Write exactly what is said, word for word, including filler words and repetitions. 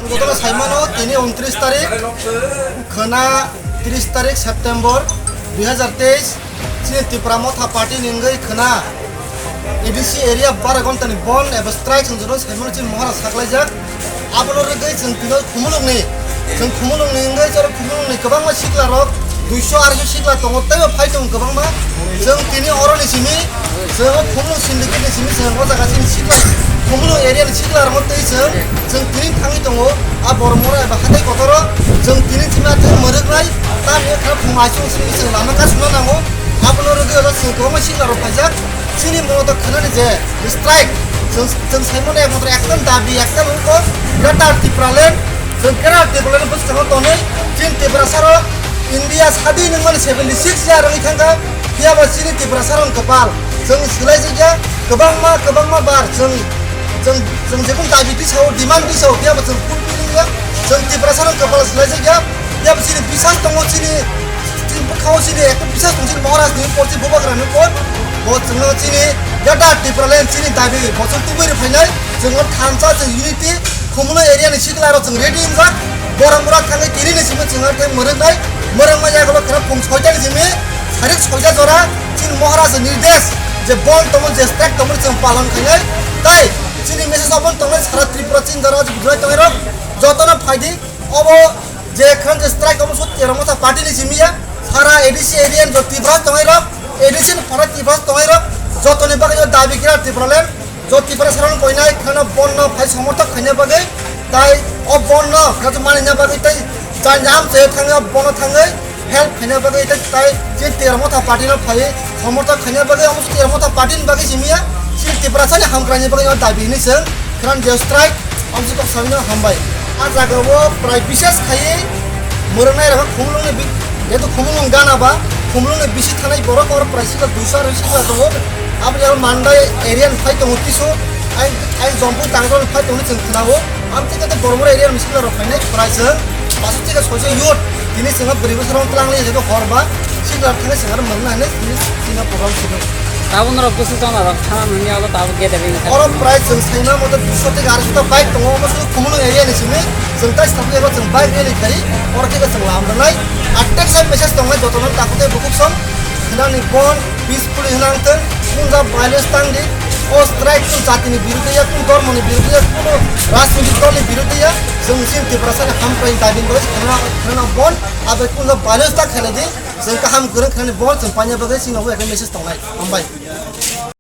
Jotono saimano tini untris tarik, khwna tris tarik September dui hazar teis, chini Tipra Motha Party ni wngwi khwna A D C area bara ghonta ni bon eba strike chwng jotono saimano chini mohara saklaijak. Abono rwgwi chwng tino Khumulwng ni, chwng Khumulwng ni wngwi chwng Khumulwng ni kwbangma sikla rok duiso arai sikla tongo, teibo phai tongo kwbangma. Chwng tini oro ni simi, chwng o Khumulwng syndicate ni simi chwng o jaga chini sikla, Khumulwng area ni sikla rok tei chwng, chwng tini thangwi tongo. A borok mora eba hatai kotoro chwng tini chima thang mwrwknai, tamni kha phung aisung simi chwng lama kasuna nango. Abono rwgwi oro chwng kwbangma sikla rok phaijak. Chini moto khwnani je strike, chwng, chwng saimano ekmatro ekta dabi, ekta wngkha Greater Tipraland. Chwng Greater Tipraland bwskango tonwi chini Tiprasa rok India sadi nungmani seventy six ya rwngwi thangkha, phiyaba chini Tiprasa rok kwpal. Chwng swlaijakya kwbangma, kwbangma bar chwng, chwng, chwng jekun dabi tisao, demand tisao, phiyaba chwng fulfill wngya. Chwng Tiprasa rok kwpal swlaijakya, phiyaba chini bisas tongo, chini Chini bwkhao chini ekta bisas tong chini Maharaj ni por, chini bubagra ni por. Bo chwngno chini Greater Tipraland chini dabi bo chwng tubui rw phainai. Chwngno thansa chwng unity, Khumulwng area ni sikla rok chwng ready wngjak. Borok mura thangwi tini ni simi chwngno tei mwrwknai. Mwrwkma yagulo khwna phung soita ni simi sarik soita jora chini Maharaj ni nirdesh je bon tongo, je strike tongo chwng palon khainai. Tai chini message obon tongnai sara Tripura chini jora je bujai tongnai rok jotono phaidi. Obo je khwna je strike omo sut Tipra Motha Party ni simi ya, sara A D C area ni jo Tipra tongnai rok, A D C ni para Tipra tongnai rok, jotoni bagwi o dabi kira Tipraland, jo Tipra sarong koinai khwna bonno phai somorthok khaina bagwi, tai o bonno khwna manina bagwi tai jani am se thangwi o bonno thangwi help khaina bagwi tai, tai je Tipra Motha Party no phai somorthok khaina bagwi, omo sut Tipra Motha Party ni bagwi simi ya, si Tiprasa ni hamkraini bagwi o dabi ni chwng khwna je strike. Amsi kok sabino hambai. A jaga o prai bises khaiwi mwrwknai rok Khumulwng ni bi-, jehetu Khumulwng gana ba, Khumulwng ni bisi thanai borok oro prai sikla duiso arai sikla tongo. Aboni aro Mandai area ni phai tongo kisu, ai, ai Jompui Tangjol ni phai tongo chwng khwnao. Amtwi khe borok area ni sikla rok phainai prai chwng paso theke soiso youth. Tini chwng bwrwi bwsarok twlang lai jehetu hor ba sikla rok thangwi chwng aro mwrwkna hinwi tini, tini program sidi. Tabuk norok bwswk jona rok thana nangya abo tabuk gede ring kha. Oro prai chwng saima moto duiso theke arai sota bike tongo, omo swi Khumulwng area ni simi chwng tai sabo eba chwng bike rally khai, oro khe chwng lam rwnai. Attack side message tongnai jotono takhuk tei bukhuk song, hinani bon peacefully hinang thung, kunja violence tang di. O strike kun jati ni biruddhe ya, kun dhormo ni biruddhe ya, kun rajnitik dol ni biruddhe ya, chwng chini Tiprasa ni hamkrai dabi ni bagwi khana, khana bon, abe kunja violence ta khailai di, chwng kaham kwrwng khainani bon chwng paina bagwi chini obo ekta message tongnai. Hambai.